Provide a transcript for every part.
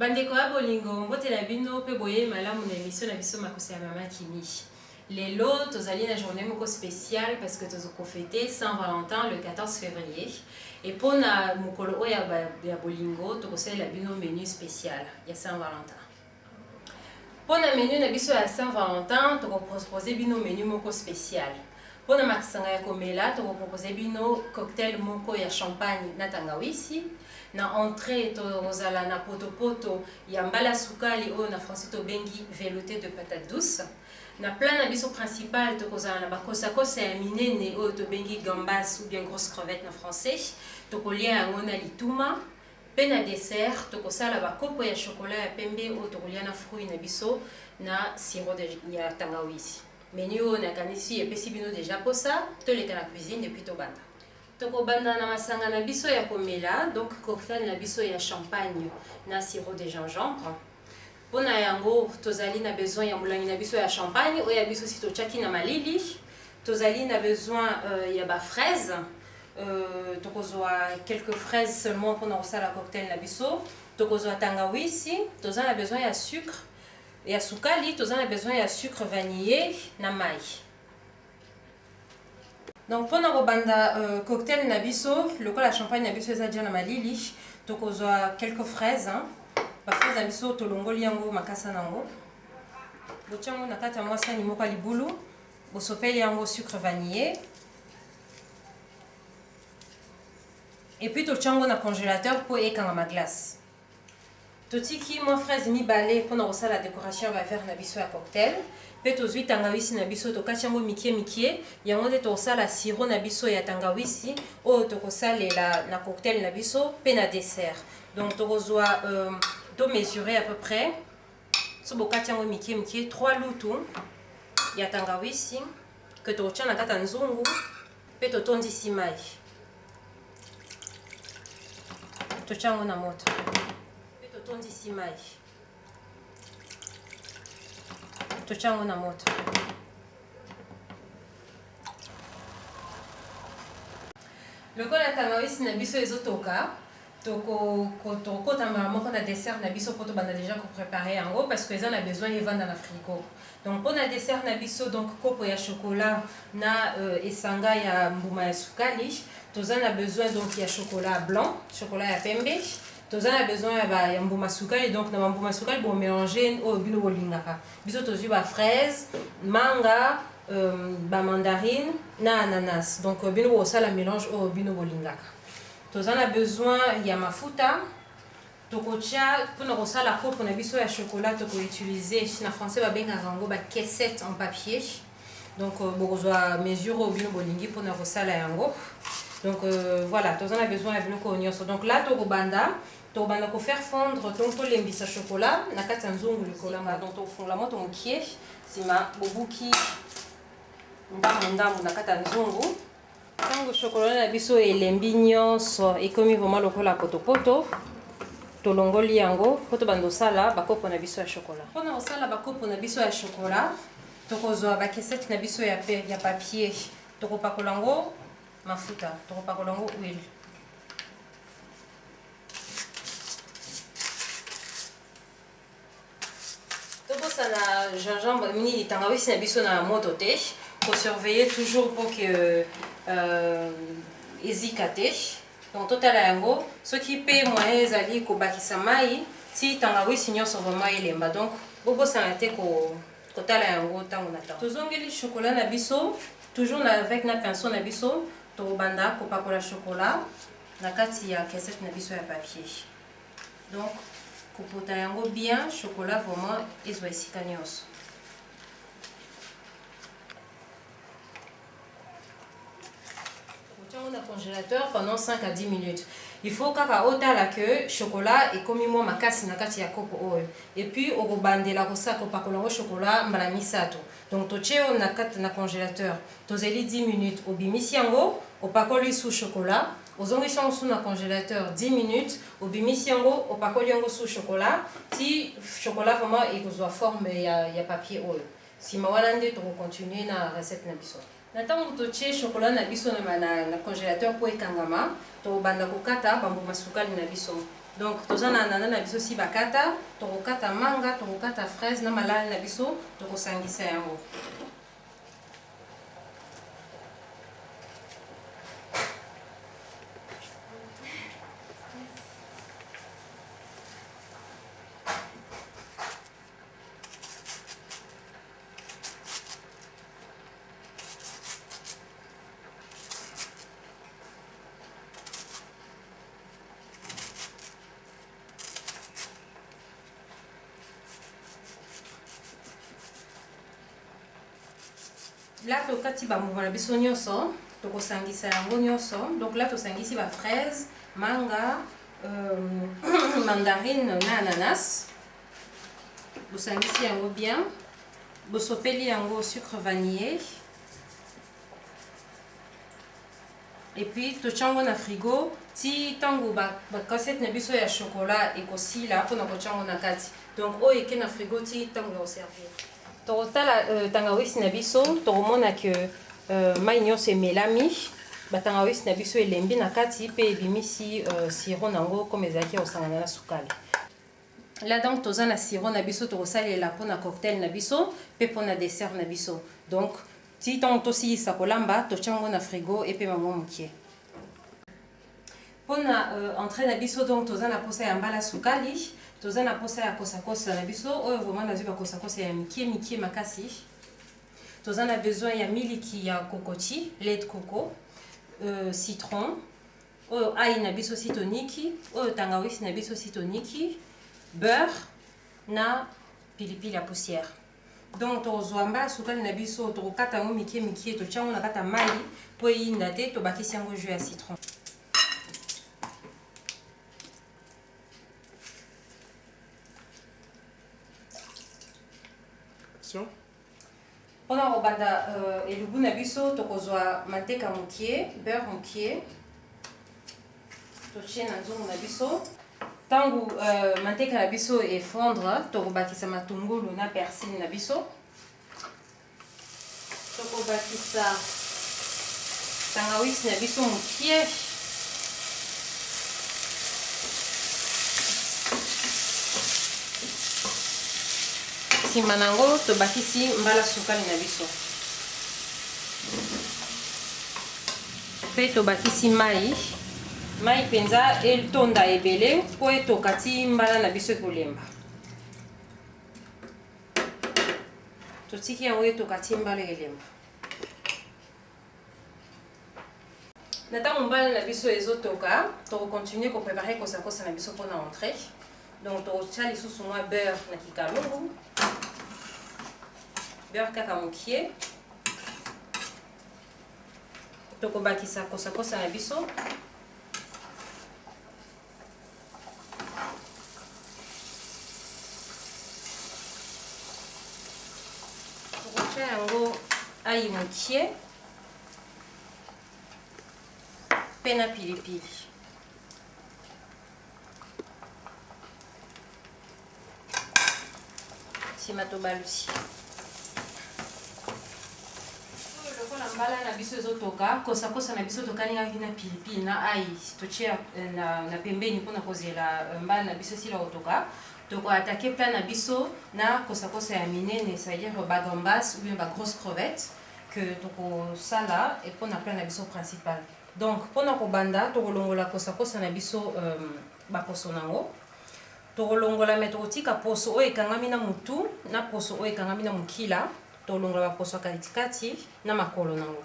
Bandeko ya bolingo, mbote na bino mpe boyei malamu na emission na biso Makusa ya Mama Kimi. Lelo tozali na journée moko spéciale parce que tozokofete Saint Valentin le 14 février. Et mpo na mokolo oyo ya bolingo tokosalela bino menu spécial ya Saint Valentin. Mpo na menu na biso ya Saint Valentin tokopropose bino menu moko spécial. Mpo na masanga ya komela tokopropose bino cocktail moko ya champagne na tangawisi. Na entrée tokozala na potopoto ya mbala sukali oyo na français tobengi velouté de patate douce. Na plat na biso principal tokozala na bakosakosa ya minene oyo tobengi gambas ou bien grosse crevette na français. Tokolia yango na lituma. Mpe na dessert tokosala bakopo ya chocolat ya pembe oyo tokolia na fruit na biso na sirop ya tangawisi. Menu oyo nakanisi epesi bino deja posa, toleka na cuisine et puis tobanda. Tokobanda na masanga na biso ya komela, donc cocktail na biso ya champagne na sirop de gingembre. Mpona yango tozali na besoin ya molangi na biso ya champagne oyo ya biso si totiaki na malili. Tozali na besoin ya ba fraises. Tokozwa quelques fraises seulement mpona kosala cocktail na biso. Tokozwa tangawisi, toza na besoin ya sucre, ya sukali, toza na besoin ya sucre vanillé na mai. Donc mpona kobanda cocktail na biso, lokola champagne na biso eza dia na malili, tokozwa quelques fraises, hein. Ba fraises na biso tolongoli yango makasa nango. Botia yango na kati ya mwa sani moko ya libulu, bosopeli yango sucre vanillé. Et puis totia yango na congélateur po ekangama glace. Totiki mwa fraise mibale mpona kosala décoration ya ba verre na biso ya cocktail. Mpe tozwi tangawisi na biso tokati yango mikie mikie, yango nde tokosala sirop na biso ya tangawisi oyo tokosalela na cocktail na biso mpe na dessert. Donc tokozwa to mesurer à peu près, so bokati yango mikie mikie 3 lutu ya tangawisi que tokotia na kati ya nzungu mpe totondisi mai. Totia yango na moto mpe totondisi mai. Totia yango na moto. Lokola tangawisi na biso ezotoka, tokokota mbala moko na dessert na biso mpo tobanda déjà koprépare yango parce que eza na besoin evanda na frigo. Donc mpona dessert na biso, donc kopo ya chocolat na esanga ya mbuma ya sukali, toza na besoin donc ya chocolat blanc, chocolat ya pembe. Toza na besoin ya mbuma sukali, donc na ba mbuma sukali bo mélanger oyo bino bolingaka. Biso tozwi ba fraise, manga, ba mandarine na ananas. Donc bino bosala mélange oyo bino bolingaka. Toza na besoin ya mafuta. Tokotia mpona kosala kopo na biso ya chocolat, tokoutiliser na français babengaka yango ba caissette en papier. Donc bokozwa mesure oyo bino bolingi mpona kosala yango. Donc voilà, toza na besoin ya biloko nyonso. Donc là tokobanda ko faire fondre, donc tolembisa chocolat na kati ya nzungu likolo. Donc tokofungola moto mokie, nsima bobuki ndambu ndambu na kati ya nzungu. Ntango chocolat na biso elembi nyonso, ekomi vraiment lokola potopoto, tolongoli yango mpo tobanda kosala bakopo na biso ya chocolat. Mpona kosala bakopo na biso ya chocolat, tokozwa ba caissette na biso ya papier, tokopakola yango mafuta, tokopakola yango huile. Tobosana gingembre nini tangawisi na biso na moto te, kosurveiller toujours pour que ezika te. Donc totala yango soki pe moyen ezali kobakisa mai ti tangawisi nyonso vraiment elemba. Donc bobosana te kotala yango ntango na ntango. Tozongeli chocolat na biso toujours avec na pinceau na biso, tokobanda kopakola chocolat na kati ya caissette na biso ya papier. Donc kopota yango bien, chocolat vraiment ezwa esika nyonso. Kotia yango na congélateur pendant 5 à 10 minutes. Il faut kaka otala que chocolat ekomi mwa makasi na kati ya kopo oyo. Et puis okobandela kosala kopakola yango chocolat mbala misato. Donc totie oyo na kati na congélateur, tozeli 10 minutes, obimisi yango, opakoli sous chocolat, ozongisi yango sous na congélateur 10 minutes, obimisi yango, opakoli yango sous chocolat, ti chocolat vraiment ekozwa forme ya papier oyo. Sima wana nde tokocontinue na recette na biso. Na ntango totie chocolat na biso na congélateur mpo ekangama, tokobanda kokata bambuma sukali na biso. Donc toza na ananas na biso si bakata, tokokata manga, tokokata fraise na malala na biso, tokosangisa yango. La tokati bambuma na biso nyonso, tokosangisa yango nyonso. Donc la tosangisi ba fraise, manga, mandarine na ananas. Bosangisi yango bien, bosopeli yango sucre vanillé et puis totia yango na frigo ti ntango bacassette na biso ya chocolat ekosila mpona kotia yango na kati. Donc oyo eke na frigo ti ntango ya koservir. Tokotala tangawisi na biso, tokomona ke mai nyonso emelami, batangawisi na biso elembi na kati mpe ebimisi sirop nango comme ezalaki ya kosangana na sukali. Là donc toza na sirop na biso, tokosalela mpona cocktail na biso mpe mpona dessert na biso. Donc ti ntango tosilisa kolamba, totia yango na frigo epema mwa mokie. Mpona entrée na biso, donc toza na posa ya mbala sukali, toza na posa ya kosakosa na biso oyo vraiment nazwi bakosakosa ya mike mike makasi. Toza na besoin ya miliki ya kokoti, lait de coco, citron, oyo ail na biso si toniki, oyo tangawisi na biso si toniki, beurre na pilipili ya poussière. Donc tokozwa mbala sukali na biso, tokokata yango mike mike, totia yango na kati ya mai mpo eyinda te, tobakisi yango jus ya citron. Mpona kobanda elubu na biso, tokozwa manteka mokie, beurre mokie, totie na nzungu na biso. Ntango manteka na biso efondre, tokobakisa matungulu na persil na biso, tokobakisa tangawisi na biso mokie, nsima nango tobakisi mbala sukali na biso mpe tobakisi mai. Mai mpenza etonda ebele mpo etoka ti mbala na biso ekolemba. Totiki yango etoka ti mbala elemba. Na ntango mbala na biso ezotoka, tokocontinue koprépare kosakosa na biso mpona entrée. Donc tokotia lisusu mwa beurre na kikalungu, beurre kaka mokie. Tokobakisa kosakosa na biso, tokotia yango ail mokie mpe na pilipili. Nsima tobalusi. Oyo lokola mbala na biso ezotoka, kosakosa na biso tokalingaki na pilipili na ail, totie na pembeni mpona kozela mbala na biso esila kotoka. Tokoattaquer plat na biso na kosakosa ya minene, c'est-à-dire bagambas ou bien bagrosse crevette que tokosala mpona plat na biso principal. Donc mpona kobanda, tokolongola kosakosa na biso baposo nango. Tokolongola me tokotika poso oyo ekangami na mutu na poso oyo ekangami na mokila. Tolongola baposo ya katikati na makolo nango.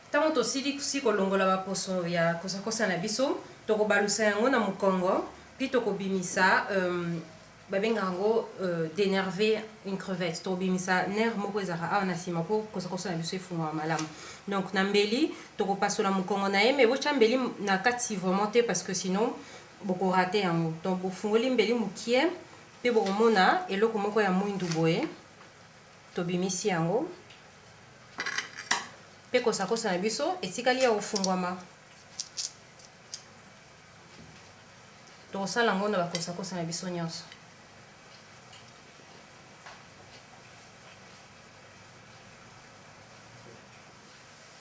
Ntango tosilisi kolongola baposo ya kosakosa na biso, tokobalusa yango na mokongo mpi tokobimisa, babengaka yango dénerver une crevette. Tokobimisa nerf moko ezalaka awa na nsima mpo kosakosa na biso efungwama malamu. Donc na mbeli tokopasola mokongo na ye, mais botya mbeli na kati vraiment te, parce que sinon bokorater yango. Donc bofungoli mbeli mokie mpe bokomona eloko moko ya mwindu boye. Tobimisi yango mpe kosakosa na biso etikali ya kofungwama. Tokosala yango na bakosakosa na biso nyonso.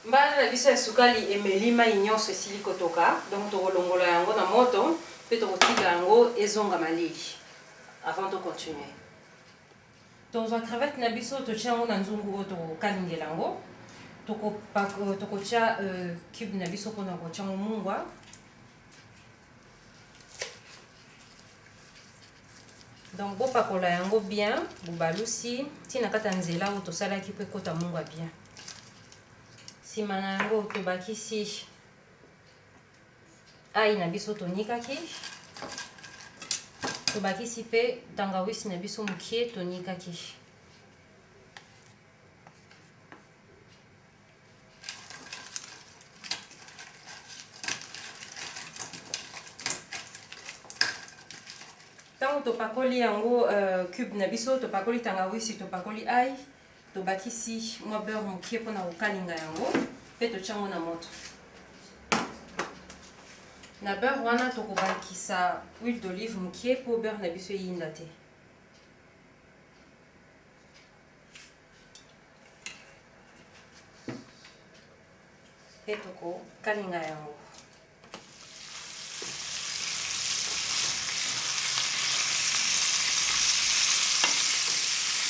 Mbala na biso ya sukali emeli mai nyonso, esili kotoka. Donc tokolongola yango na moto mpe tokotika yango ezonga malili avant tocontinue. Tozwa crevette na biso, totia yango na nzungu oyo tokokalingela yango. Tokotia cube na biso mpona kotia yango mungwa. Donc bopakola yango bien, bobalusi ntina kati ya nzela oyo tosalaki mpo ekota mungwa bien. Nsima na yango tobakisi ail na biso tonikaki, tobakisi mpe tangawisi na biso mokie tonikaki. Ntango topakoli yango cube na biso, topakoli tangawisi, topakoli ail, tobakisi mwa beurre mokie mpona kokalinga yango mpe totia yango na moto. Na beurre wana tokobakisa huile d'olive mokie mpo beurre na biso eyinda te. Mpe tokokalinga yango.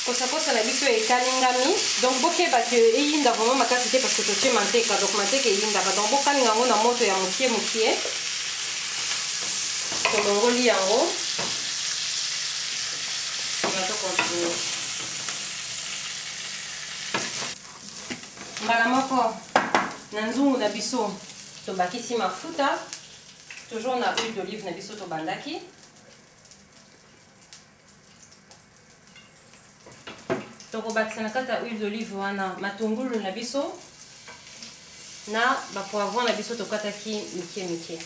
Kosakosa na biso ekalingami. Donc bokeba ke eyinda vraiment makasi te, parce que totie manteka, donc manteka eyindaka. Donc bokalinga yango na moto ya mokie mokie. Tolongoli yango, nsima tocontinue mbala moko na nzungu na biso. Tobakisi mafuta, toujours na huile d'olive na biso tobandaki. Tokobakisa na kati ya huile d'olive wana matungulu na biso na bapoivron na biso tokataki mike mike.